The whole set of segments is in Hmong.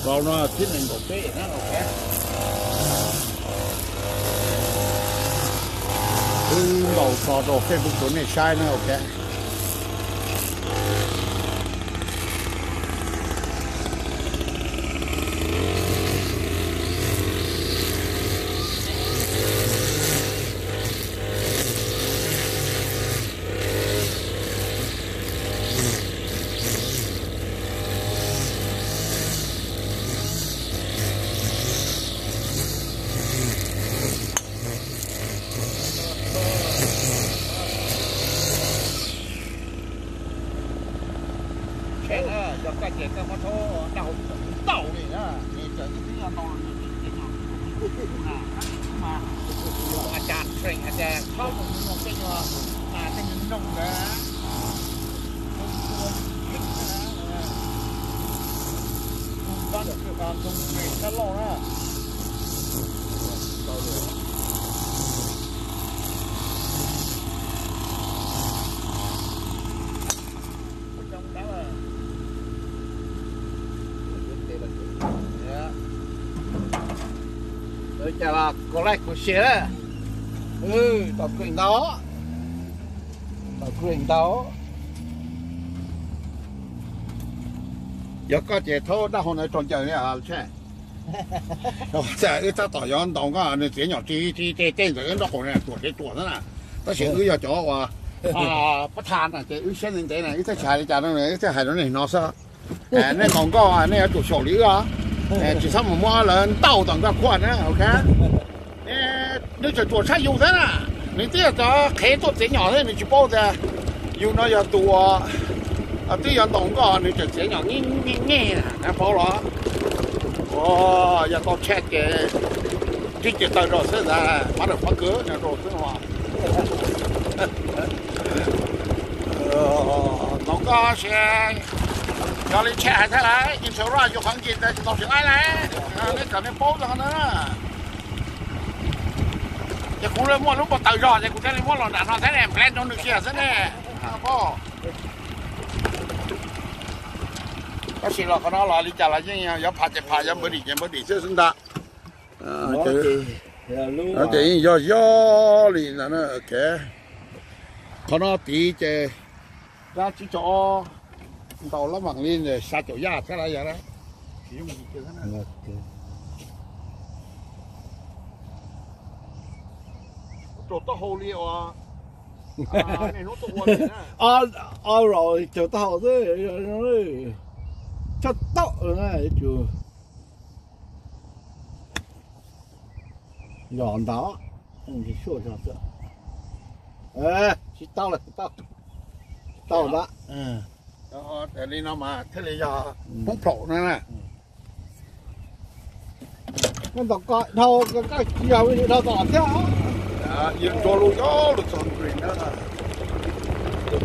Rau no thib nees nkaum peb na, ok. Wb ntaus tso rau Facebook rau nej saib na, ok. Tsheb na, yog koj ces koj muab thaub daj hauv tseem ntau li na, nws tseem twb yog ntau los nws tseem tseem no. Mas ua cas tseem hais tias thaub mus nws noog tej nyuag, tej nyuag noog ntawd, ntoo ntoo ntoo ntoo loj na. Ua cas los kov laij kov share na. Tau kheej ntau, tau kheej ntau. Yog koj ces thaub daj hauv ntawd tsaus ncaws li. Wb tab tom yuav ntaus koj, nws txiav nyom ris ris tej tej ntawd wb nraub qaum tuam tsev tuam xwb na. Tab sis wb yog cov uas pab tha na ces wb siab ntev ntev na, wb thiaj tsis hais li cas no, wb thiaj hais rau nej no xwb. Nej ntaus nkoj nej yuav tsum xyaum li wb os, tsis txhob mus muab lawv ntaus tom nkoj khuaj na, ok. Nws tseem tuam tshaj yus thiab na, nws twb yog cov qhev tuaj txiav nyom thiab nws tsis paub tias yus no yog tus uas twb yuav ntaus nkoj nws tseem txiav nyom nyej nyej na, paub los? Yog tau tshaj ces tib ces tawg rau xwb ntag, pab rau pab kawg no rau xwb os. Ntaus nkoj si, yog li tshaj hais thiab lauj, yeej sawv raj yuav qhov nce ntawd tsis tau tsis laib lauj, nej kom nej paub txog qhov ntawd na. Ces kuv muaj lub npau taws zog ces kuv thiaj li muab los nram no thiab ne, nplhaib rau nws kiag xwb ne. Tab sis los qhov no los li cas los yeej yuav pham ces pham, yuav npawg dim ces npawg dim xwb xwb ntag. Ces yeej yog yog li ntawd na. Qhov no tid ces dab tsib caug ob, ntaus lab mam li xya caum yaj thiab lauj yog. Rau taub hau li os. Ob los caum taub hau xwb, tshaj tawm na, yuav tsum yog ntawd, suaj zog xwb. Tsis tau lawm, tsis tau, tsis tau ntawd. Li no mas thiaj li yog Hmoob phaum no na. Koj ntaus ko dhau, koj cia dhau tom thiab. Yus ntsuag lub yob lug txog nqis na. Koj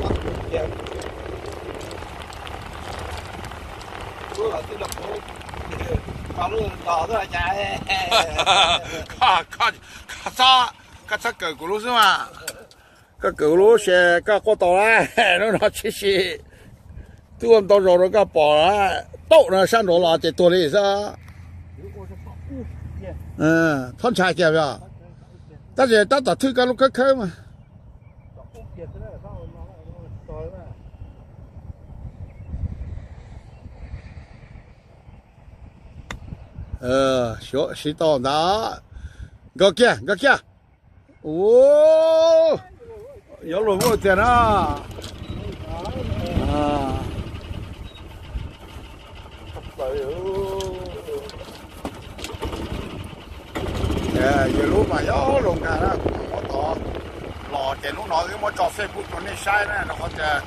txhob, koj txhob kawm kuv lub xwb mas. Koj kawm kuv lub ces koj quaj tau lawm, lub no tshwm sim twb ua ntau zaus rau koj pom lawm, taum no sab nraud los ces tuag li xwb. Txhob ntshai kiag os. Tab sis tab tom thwj koj lub khawb khawb mas. Siv tau ntag. Nkag kiag, nkag kiag. Ua, yuav luag muaj tiag na. Yog lub mas yuav luag nkag na, kuv muab tod los ces lub no wb muab tso Facebook rau nej saib na, rau qhov tias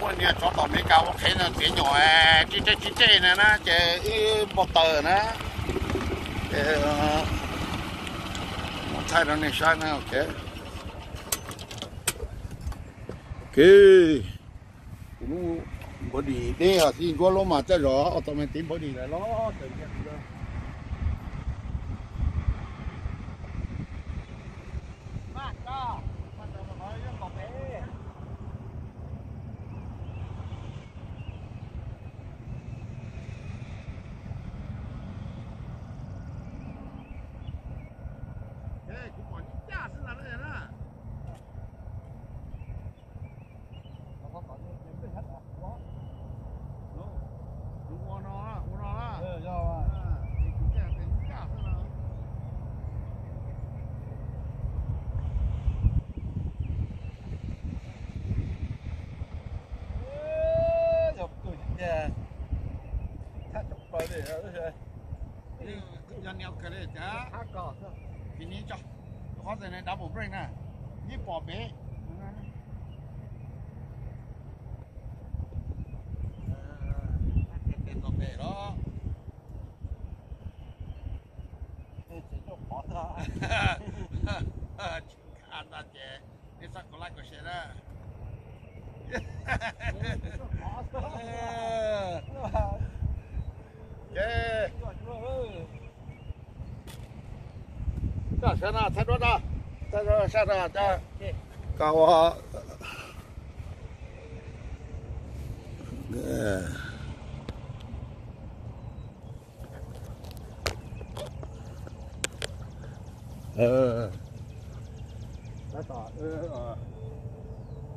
muaj niag tsov tom Amelikas ua qhev no txiav nyom tib teg tib teg na na ces wb npau taws na. Ces muab thaij rau nej saib na, ok. Ok. Kuv lub npawg dim deb os, txiv ntsuab lub mas tej zaum auto me tiv npawg dim lawm los. Yog niam kawg li tias, kis ni tso, tus qhov tes ne double brake na, ib pom pem. Tes tau pem los. Tsis nkag ntag ces nej txhob kov like kov share na. Ces sab no thaij duab no, thaij duab sab no cov, kom ua.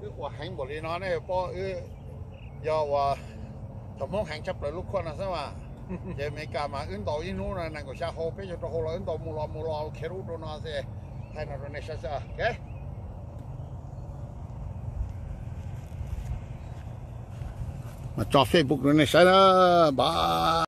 Wb ua heev npaum li no nej paub, wb yog ua thaum Hmoob heev tshaj plaws lub khuaj no xwb mas. Ces Amelikas mas wb ntaus ib hnub no nees nkaum xya hau peb caug rau hau los wb ntaus mus los mus los khiav rau ub rau no xwb. Thaij no rau nej saib xwb. Mas tso Facebook rau nej saib na, npam.